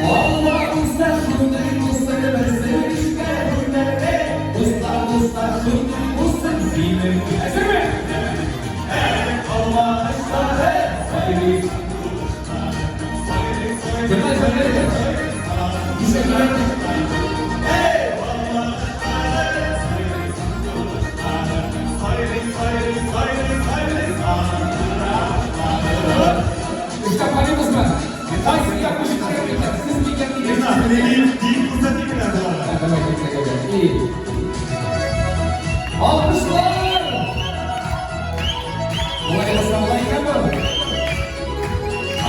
Алла булса шундый булсын, берсе бишкә бүлмәле. Дуслар, дуслар, шундый булсын, синең. Әзерме? Алмагачлары сайрый. Җәмәл, Җәмәл, Ишәк, Эштә карыйбызмы? Кайсы якны җиткереп икән? Сез микән дигән? Давай, китсәк. Алкышлар! Болай булса болай икән бу.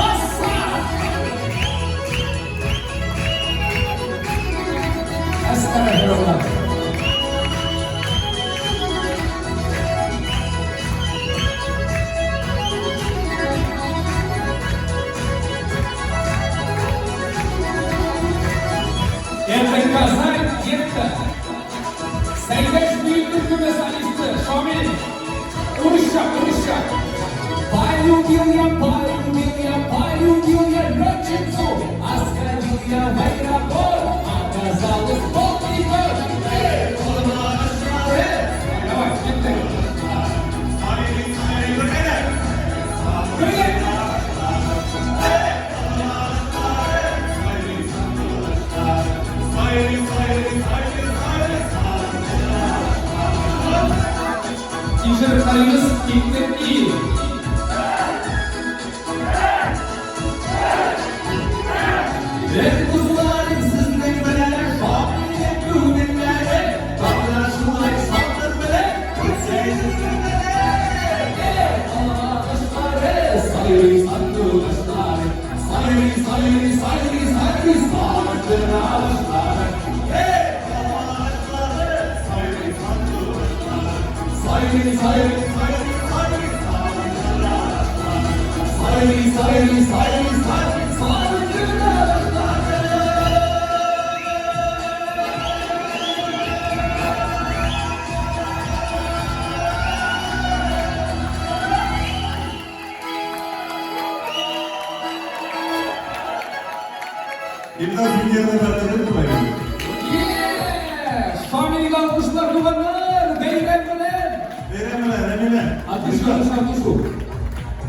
Асса! Әстәгъфирулла. Это Казань где-то. Сәйдәш бию төркеме солисты Шамил. Урысча, урысча. Полюбил я, полюбил я, полюбил я летчицу, а сходил я в аэропорт, оказалось полный год. Эй, давай, киттек. Бергә. Тикшереп карыйбыз, киттек и. Бер дусларым сезнең белән Шамилнең күңелләре, Тагын шулай шатлык белән Алмагачлары сайрый сандугачлары, сайрый, сайрый, сайрый, сайрый сандугачлары. Сайрый, сайрый, сайрый, сайрый, сайрый, сайрый сандугачлары. Имдад премьерны тәртибен кылайм. Yeah! Шамилгә алкышлар, туганнар! Бәйрәм белән! Бәйрәм белән, Рәмилә. Отлично, отлично, отлично.